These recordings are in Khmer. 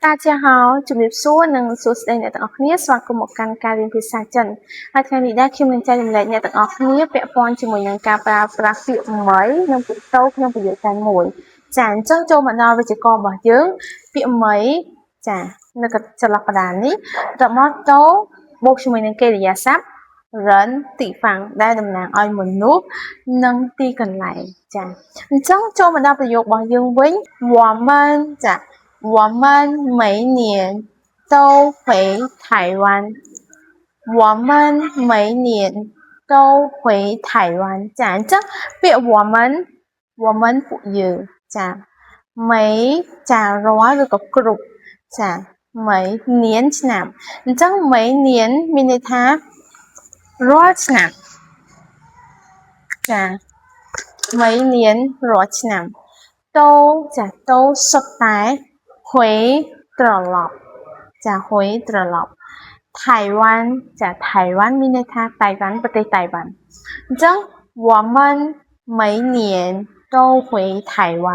大家好 ជំរាបសួរនិងសួស្តីអ្នកទាំងអស់គ្នាស្វាគមន៍មកកាន់ការរៀនភាសាចិនហើយថ្ងៃនេះដែរខ្ញុំនឹងចែករំលែកអ្នកទាំងអស់គ្នាពាក់ព័ន្ធជាមួយនឹងការប្រើប្រាស់ពាក្យ 每 និងពាក្យ 都 ក្នុងប្រយោគតែមួយចាអញ្ចឹងចូលមកដល់វិជ្ជាកររបស់យើងពាក្យ 每 ចានៅកចន្លោះកណ្ដាលនេះបន្ទាប់មក 都 បូកជាមួយនឹងកិរិយាសព្ទ 人地方 ដែលតំណាងឲ្យមនុស្សនិងទីកន្លែងចាអញ្ចឹងចូលមកដល់ប្រយោគរបស់យើងវិញ我们ចា我们每年都回台湾。我们每年都回台湾ចាអញ្ចឹងពាក្យ我们我们ពួកយើងចា每ចារាល់ឬក៏គ្រប់ចា每年ឆ្នាំអញ្ចឹង每年មានន័យថារាល់ឆ្នាំចា每年រាល់ឆ្នាំ都ចា 都សុទ្ធតែ回ត្រឡប់ចា回ត្រឡប់ 台湾ចា 台湾មានន័យថាតៃវ៉ាន់ប្រទេសតៃវ៉ាន់អញ្ចឹង我们每年都回台湾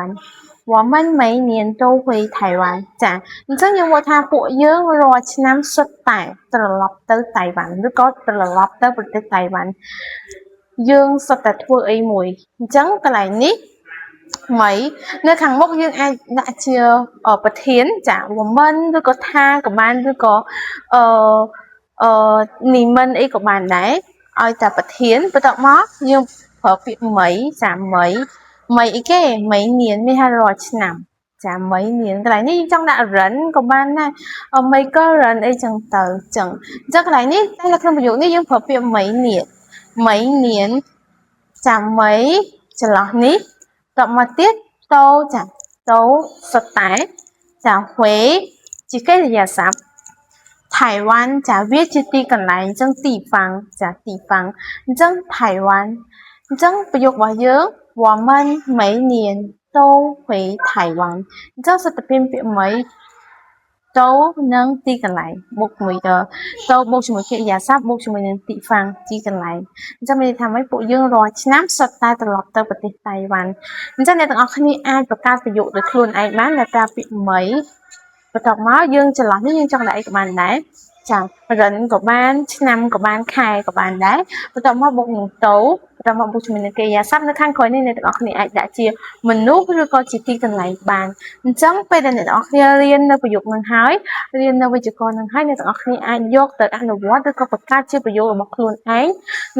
我们每年都回台湾ចាអញ្ចឹងយើងមកថាពួកយើងរាល់ឆ្នាំសុទ្ធតែត្រឡប់ទៅតៃវ៉ាន់ឬក៏ត្រឡប់ទៅប្រទេសតៃវ៉ាន់យើងសុទ្ធតែធ្វើអីមួយអញ្ចឹងកន្លែងនេះ每នៅខាងមុខយើងអាចដាក់ជាប្រធានចា 我们 ឬក៏ 他 ក៏បានឬក៏អឺអឺ 你们 អីក៏បានដែរឲ្យតែប្រធានបន្ទាប់មកយើងប្រើពាក្យ每ចា 每每 អីគេ 每年មានថារាល់ឆ្នាំចា 每年 កន្លែងនេះយើងចង់ដាក់ 人 ក៏បានដែរ每个人 អីចឹងទៅចឹងអញ្ចឹងកន្លែងនេះតែនៅក្នុងប្រយោគនេះយើងប្រើពាក្យ 每年每年ចា 每 ចន្លោះនេះតមកទៀត 都ចា 都សុទ្ធតែចា 回 ជាកិរិយាសព្ទ 台湾ចាវាជាទីកន្លែងអញ្ចឹង地方ចា地方អញ្ចឹង台湾អញ្ចឹងប្រយោគរបស់យើង我们每年都回台湾អញ្ចឹងសុទ្ធតែពាក្យ 每 都 និងទីកន្លែងបូកមួយទៅ 都 បូកជាមួយកិរិយាសព្ទបូកជាមួយនឹង地方ទីកន្លែងអញ្ចឹងមានន័យថាម៉េចពួកយើងរាល់ឆ្នាំសុទ្ធតែត្រឡប់ទៅប្រទេសតៃវ៉ាន់អញ្ចឹងអ្នកទាំងអស់គ្នាអាចបង្កើតប្រយោគដោយខ្លួនឯងបានដែលប្រើពាក្យ 每 បន្ទាប់មកយើងចន្លោះនេះយើងចង់ដាក់អីក៏បានដែរចា 人 ក៏បានឆ្នាំក៏បានខែក៏បានដែរបន្ទាប់មកបូកនឹង 都 បន្ទាប់មកបូកជាមួយនឹងកិរិយាសព្ទនៅខាងក្រោយនេះអ្នកទាំងអស់គ្នាអាចដាក់ជាមនុស្សឬក៏ជាទីកន្លែងបានអញ្ចឹងពេលដែលអ្នកទាំងអស់គ្នារៀននៅប្រយោគនឹងហើយរៀននៅវិជ្ជាករនឹងហើយអ្នកទាំងអស់គ្នាអាចយកទៅអនុវត្តឬក៏បង្កើតជាប្រយោគរបស់ខ្លួនឯង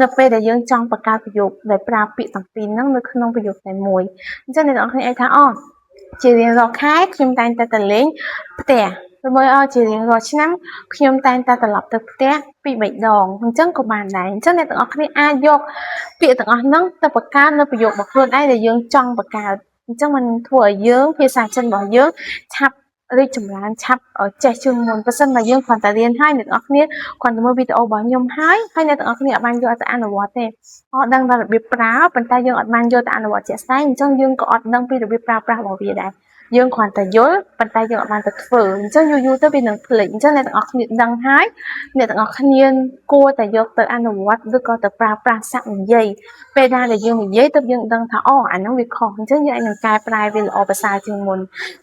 នៅពេលដែលយើងចង់បង្កើតប្រយោគដែលប្រើពាក្យទាំងពីរហ្នឹងនៅក្នុងប្រយោគតែមួយអញ្ចឹងអ្នកទាំងអស់គ្នាអាចថាអូជារៀងរាល់ខែខ្ញុំតែងតែទៅលេងផ្ទះឬមួយអជារៀងរាល់ឆ្នាំខ្ញុំតែងតែត្រឡប់ទៅផ្ទះពីរបីដងអញ្ចឹងក៏បានដែរអញ្ចឹងអ្នកទាំងអស់គ្នាអាចយកពាក្យទាំងអស់ហ្នឹងទៅបង្កើតនៅប្រយោគរបស់ខ្លួនឯងដែលយើងចង់បង្កើតអញ្ចឹងมันធ្វើឲ្យយើងភាសាចិនរបស់យើងឆាប់រីកចម្រើនឆាប់ចេះជាងមុនបើសិនបើយើងគ្រាន់តែរៀនហើយអ្នកទាំងអស់គ្នាគ្រាន់តែមើលវីដេអូរបស់ខ្ញុំហើយហើយអ្នកទាំងអស់គ្នាអត់បានយកទៅអនុវត្តទេអត់ដឹងតែរបៀបប្រើប៉ុន្តែយើងអត់បានយកទៅអនុវត្តជាក់ស្ដែងអញ្ចឹងយើងក៏អត់ដឹងពីរបៀបប្រើប្រាស់របស់វាដែរយើងគ្រាន់តែយល់ប៉ុន្តែយើងអត់បានទៅធ្វើអញ្ចឹងយូរយូរទៅវានឹងភ្លេចអញ្ចឹងអ្នកទាំងអស់គ្នាដឹងហើយអ្នកទាំងអស់គ្នាគួរតែយកទៅអនុវត្តឬក៏ទៅប្រើប្រាស់សាក់និយាយពេលណាដែលយើងនិយាយទៅយើងដឹងថាអូអាហ្នឹងវាខុសអញ្ចឹងយើងអាចនឹងកែប្រែវាល្អប្រសើរជាងមុន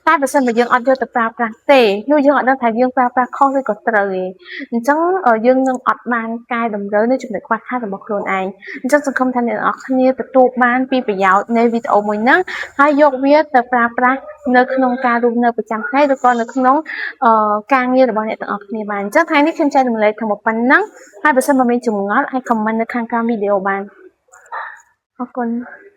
តែបើសិនបើយើងអត់យកទៅប្រើប្រាស់ទេនោះយើងអត់ដឹងថាយើងប្រើប្រាស់ខុសឬក៏ត្រូវទេអញ្ចឹងយើងនឹងអត់បានកែតម្រូវនៅចំណុចខ្វះខាតរបស់ខ្លួនឯងអញ្ចឹងសង្ឃឹមថាអ្នកទាំងអស់គ្នាទទួលបានពីប្រយោជន៍នៃវីដេអូមួយហ្នឹងហើយយកវាទៅប្រើប្រាស់នៅក្នុងការរស់នៅប្រចាំថ្ងៃឬក៏នៅក្នុងការងាររបស់អ្នកទាំងអស់គ្នាបានអញ្ចឹងថ្ងៃនេះខ្ញុំចែករំលែកត្រឹមប៉ុណ្ណឹងហើយបើសិនបើមានចម្ងល់អាច comment នៅខាងក្រោមវីដេអូបានអរគុណ។